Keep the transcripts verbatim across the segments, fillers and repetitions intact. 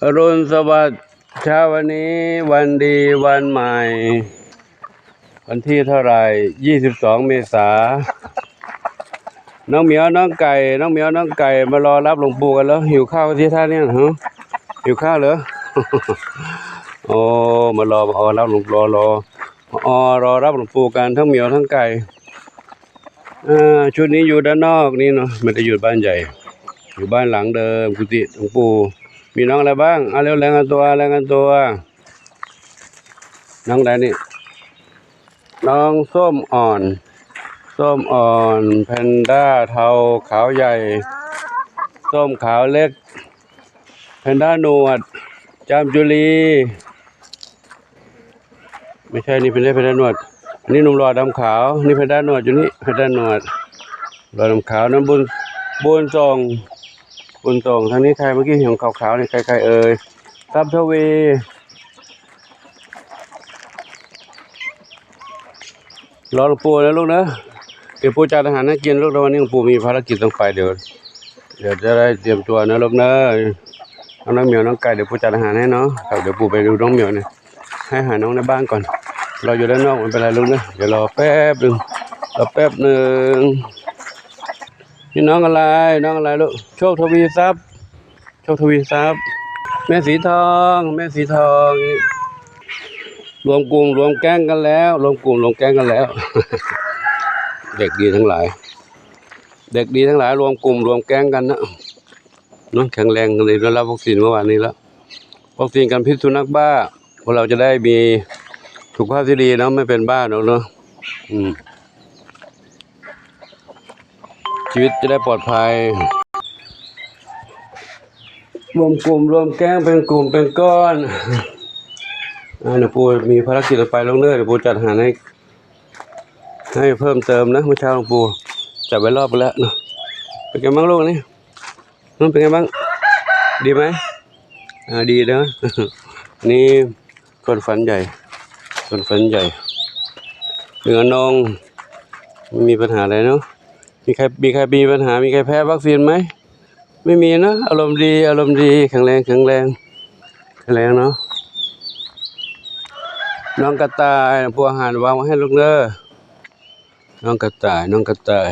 อรุณสวัสดิ์ เช้าวันนี้วันดีวันใหม่ วันที่เท่าไหร่ ยี่สิบสอง เมษา น้องเหมียวน้องไก่ น้องเหมียวน้องไก่ มารอรับหลวงปู่กันแล้ว หิวข้าวที่ท่าเนี่ยเหรอ หิวข้าวเหรอ โอ้ มารอ มารอรับหลวง รอ รอ อ๋อ รอรับหลวงปู่กันทั้งเหมียวทั้งไก่ อ่า ชุดนี้อยู่ด้านนอกนี่เนาะ ไม่ได้อยู่บ้านใหญ่ อยู่บ้านหลังเดิม กุฏิหลวงปู่ มีน้องอะไรบ้าง อ่ะ เร็ว รายงานตัว รายงานตัว น้องอะไรนี่ น้องส้มอ่อน ส้มอ่อน แพนด้าเทา ขาวใหญ่ ส้มขาวเล็ก แพนด้าหนวด จามจุลี ไม่ใช่ นี่เป็น แพนด้าหนวด อันนี้หนุ่มหล่อดำขาว นี่แพนด้าหนวดอยู่นี่ แพนด้าหนวด หล่อดำขาว นั่นบุญ บุญส่ง บุญส่ง ทางนี้ใคร เมื่อกี้เห็นขาวๆนี่ ใครๆเอ่ย ทรัพย์ทวี รอหลวงปู่นะลูกนะ เดี๋ยวปู่จัดอาหารให้กินลูก แล้ววันนี้หลวงปู่มีภารกิจต้องไป เดี๋ยว เดี๋ยวจะได้เตรียมตัวนะลูกนะ น้องเหมียวน้องไก่ เดี๋ยวปู่จัดอาหารให้เนาะ ครับ เดี๋ยวปู่ไปดูน้องเหมียวเนี่ย ให้อาหารน้องในบ้านก่อน เราอยู่ด้านนอกไม่เป็นไรลูกนะ เดี๋ยวรอแป๊บหนึ่ง รอแป๊บหนึ่ง นี่น้องอะไร น้องอะไรลูก โชคทวีทรัพย์ โชคทวีทรัพย์ แม่สีทอง แม่สีทอง รวมกลุ่มรวมแก๊งกันแล้ว รวมกลุ่มรวมแก๊งกันแล้ว เด็กดีทั้งหลาย เด็กดีทั้งหลาย รวมกลุ่มรวมแก๊งกันนะ เนาะ แข็งแรงกันเลย ได้รับวัคซีนเมื่อวานนี้แล้ว วัคซีนกันพิษสุนัขบ้า พวกเราจะได้มีสุขภาพที่ดีเนาะ ไม่เป็นบ้าเนาะ เนาะ อืม ชีวิตจะได้ปลอดภัย รวมกลุ่มรวมแก๊งเป็นกลุ่มเป็นก้อน อ่า หลวงปู่มีภารกิจไปลงเรื่อย หลวงปู่จัดหาให้ ให้เพิ่มเติมนะ เมื่อเช้าหลวงปู่จัดไว้รอบไปแล้วเนาะ เป็นไงบ้างลูกนี่ น้องเป็นไงบ้าง ดีไหม อ่า ดีนะ นี่คนฝันใหญ่ คนฝันใหญ่ เหนือนอง ไม่มีปัญหาอะไรเนาะ มีใคร มีใครมีปัญหา มีใครแพ้วัคซีนไหม ไม่มีนะ อารมณ์ดี อารมณ์ดี แข็งแรง แข็งแรง แข็งแรงเนาะ น้องกระต่าย พวกอาหารวางไว้ให้ลูกเด้อ น้องกระต่าย น้องกระต่าย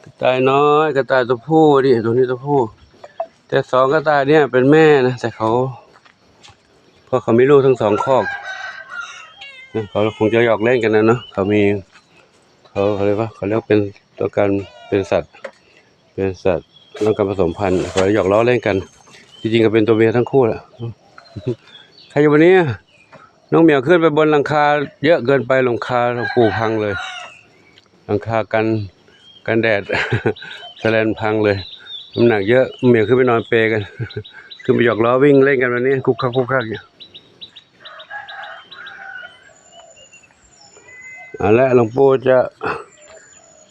กระต่ายน้อย กระต่ายตัวผู้ดิ ตัวนี้ตัวผู้ แต่สองกระต่ายเนี่ยเป็นแม่นะ แต่เขา เพราะเขามีลูกทั้งสองคอกนะ เขาคงจะหยอกเล่นกันนะเนาะ เขามี เขา เขาเรียกว่า เขาเรียกเป็นตัวการ เป็นสัตว์ เป็นสัตว์ต้องการผสมพันธุ์ เขาหยอกล้อเล่นกัน จริงๆก็เป็นตัวเมียทั้งคู่แหละ ใครอยู่บนนี้ น้องเหมียวขึ้นไปบนหลังคาเยอะเกินไป หลังคาหลวงปู่พังเลย หลังคากัน กันแดด สแลนพังเลย น้ำหนักเยอะ เหมียวขึ้นไปนอนเปกัน ขึ้นไปหยอกล้อวิ่งเล่นกันวันนี้ คุกคักคุกคักอยู่ เอาละ หลวงปู่จะ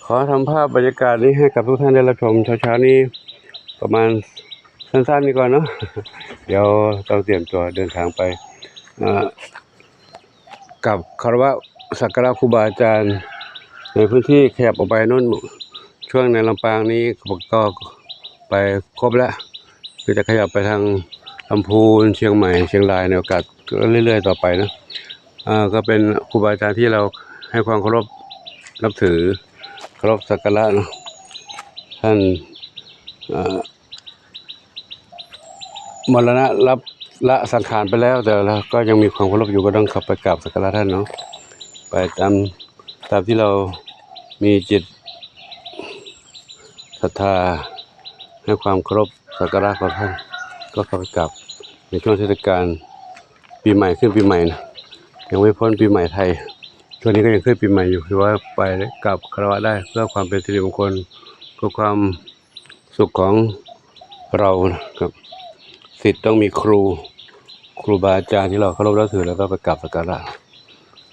ขอทำภาพบรรยากาศนี้ให้กับทุกท่านได้รับชมเช้าๆนี้ ประมาณสั้นๆนี้ก่อนเนาะ เดี๋ยวต้องเตรียมตัวเดินทางไป อ่า กับคารวะสักการะครูบาอาจารย์ในพื้นที่ขยับออกไปนู่น ช่วงในลำปางนี้ก็ไปครบแล้ว คือจะขยับไปทางลำพูน เชียงใหม่ เชียงรายในโอกาสเรื่อยๆต่อไปนะ อ่า ก็เป็นครูบาอาจารย์ที่เราให้ความเคารพนับถือ เคารพสักการะเนาะ ท่าน อ่า มรณะรับละสังขารไปแล้ว แต่เราก็ยังมีความเคารพอยู่ ก็ต้องเข้าไปกราบสักการะท่านเนาะ ไปตาม ตามที่เรามีจิตศรัทธา ให้ความเคารพสักการะของท่าน ก็เข้าไปกราบในช่วงเทศกาลปีใหม่ขึ้นปีใหม่นะ ยังไม่พ้นปีใหม่ไทย ช่วงนี้ก็ยังขึ้นปีใหม่อยู่ ถือว่าไปกราบคารวะได้เพื่อความเป็นสิริมงคล เพื่อความสุขของเรานะครับ ศิษย์ต้องมีครู ครูบาอาจารย์ที่เราเคารพนับถือ แล้วก็ไปกราบสักการะ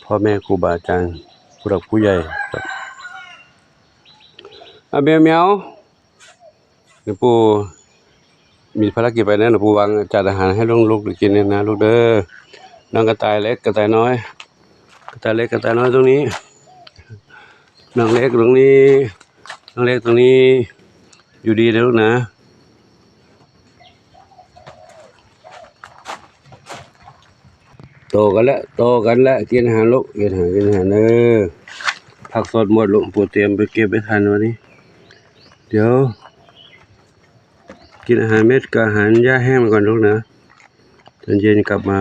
พ่อแม่ครูบาอาจารย์ ผู้หลักผู้ใหญ่ครับ อ่ะ เมียวเมียว หลวงปู่มีภารกิจไปนะ หลวงปู่วางจัดอาหารให้ลูกๆกินเนี่ยนะลูกเด้อ น้องกระต่ายเล็ก กระต่ายน้อย กระต่ายเล็ก กระต่ายน้อยตรงนี้ น้องเล็กตรงนี้ น้องเล็กตรงนี้ อยู่ดีนะลูกนะ โตกันแล้ว โตกันแล้ว กินอาหารลูก กินอาหาร กินอาหาร เออ ผักสดหมด หลวงปู่เตรียมไปเก็บไม่ทันวันนี้ เดี๋ยว กินอาหารเม็ดกับอาหารหญ้าแห้งไปก่อนลูกนะ ตอนเย็นกลับมา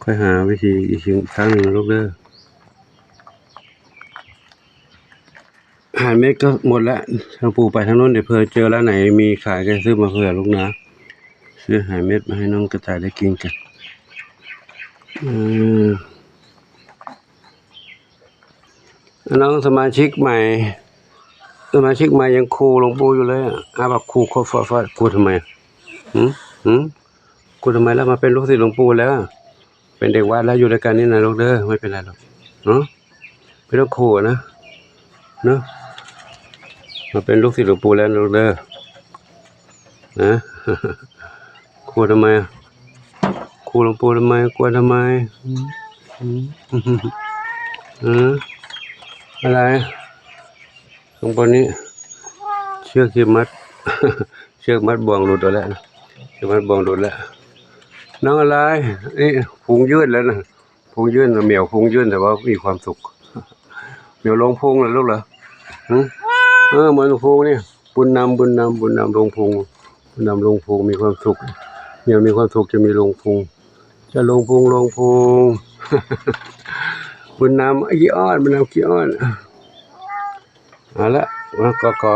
ค่อยหาวิธีอีกครั้งหนึ่งนะลูกเด้อ อาหารเม็ดก็หมดแล้ว หลวงปู่ไปทางโน้น เดี๋ยวเผื่อเจอร้านไหนมีขายก็ซื้อมาเผื่อลูกนะ ซื้ออาหารเม็ดมาให้น้องกระต่ายได้กินกัน อืม น้องสมาชิกใหม่ สมาชิกใหม่ยังครูหลวงปู่อยู่เลยอะ อาบักครูโคตรฟาดฟาด ครูทำไมอะ หืม หืม ครูทำไมแล้ว มาเป็นลูกศิษย์หลวงปู่แล้ว เป็นเด็กวัดแล้ว อยู่ด้วยกันนี่นะลูกเด้อ ไม่เป็นไรหรอกเนาะ ไม่ต้องครูนะ เนาะ มาเป็นลูกศิษย์หลวงปู่แล้วนะลูกเด้อ นะ ครูทำไมอะ ครูหลวงปู่ทำไม กลัวทำไม อืม อืม เออ อะไร ข้างบนนี้ เชือกที่มัด เชือกมัดบ่วงหลุดออกแล้วนะ เชือกมัดบ่วงหลุดแล้ว น้องอะไร นี่พุงยื่นแล้วนะ พุงยื่น เหมียวพุงยื่น แต่ว่ามีความสุข เหมียวลงพุงเหรอลูกเหรอ หึ เออ เหมือนพุงเนี่ย บุญนำ บุญนำ บุญนำลงพุง บุญนำลงพุง มีความสุข เหมียวมีความสุขจะมีลงพุง จะลงพุง ลงพุง บุญนำขี้อ้อน บุญนำขี้อ้อน เอาละ แล้วก็ขอ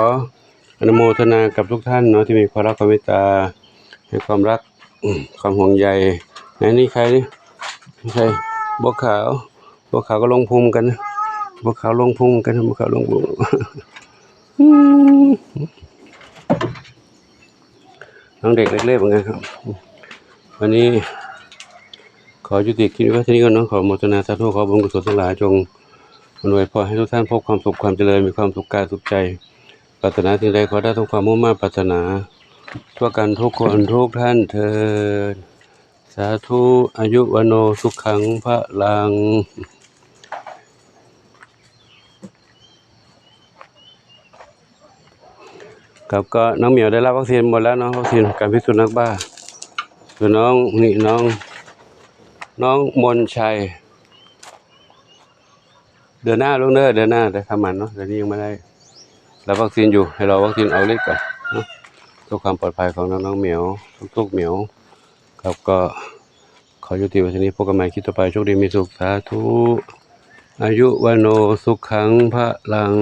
อนุโมทนากับทุกท่านเนาะ ที่มีความรักความเมตตา ให้ความรัก อืม ความห่วงใย ไหนนี่ใครนี่ ใคร บัวขาว บัวขาวก็ลงพุงกันนะ บัวขาวลงพุงกัน บัวขาวลงพุง อืม น้องเด็กเล็กๆเหมือนกันครับ วันนี้ ขอยุติคลิปไว้เท่านี้ก่อนเนาะ ขออนุโมทนาสาธุ ขอบุญกุศลทั้งหลายจงอำนวยพรให้ทุกท่านพบความสุขความเจริญ มีความสุขกายสุขใจ ปรารถนาสิ่งใดขอได้ทุกความมุ่งมา่ปรารถนา ทั่วกันทุกคนทุกท่านเทอญ สาธุ อายุวัณโณ สุขัง พลัง ครับ ก็น้องเหมียวได้รับวัคซีนหมดแล้วเนาะ วัคซีนการพิษสุนัขบ้า ส่วนน้องนี่น้อง น้องมนชัย เดือนหน้าลูกเด้อ เดือนหน้าได้ทำหมันเนาะ เดือนนี้ยังไม่ได้รับวัคซีนอยู่ ให้รอวัคซีนออกฤทธิ์ก่อนเนาะ เพื่อความปลอดภัยของน้องๆเหมียว ทุกๆเหมียว ครับ ก็ขอยุติไว้เท่านี้ พบกันใหม่คลิปต่อไป โชคดีมีสุข สาธุ อายุวัณโณ สุขัง พลัง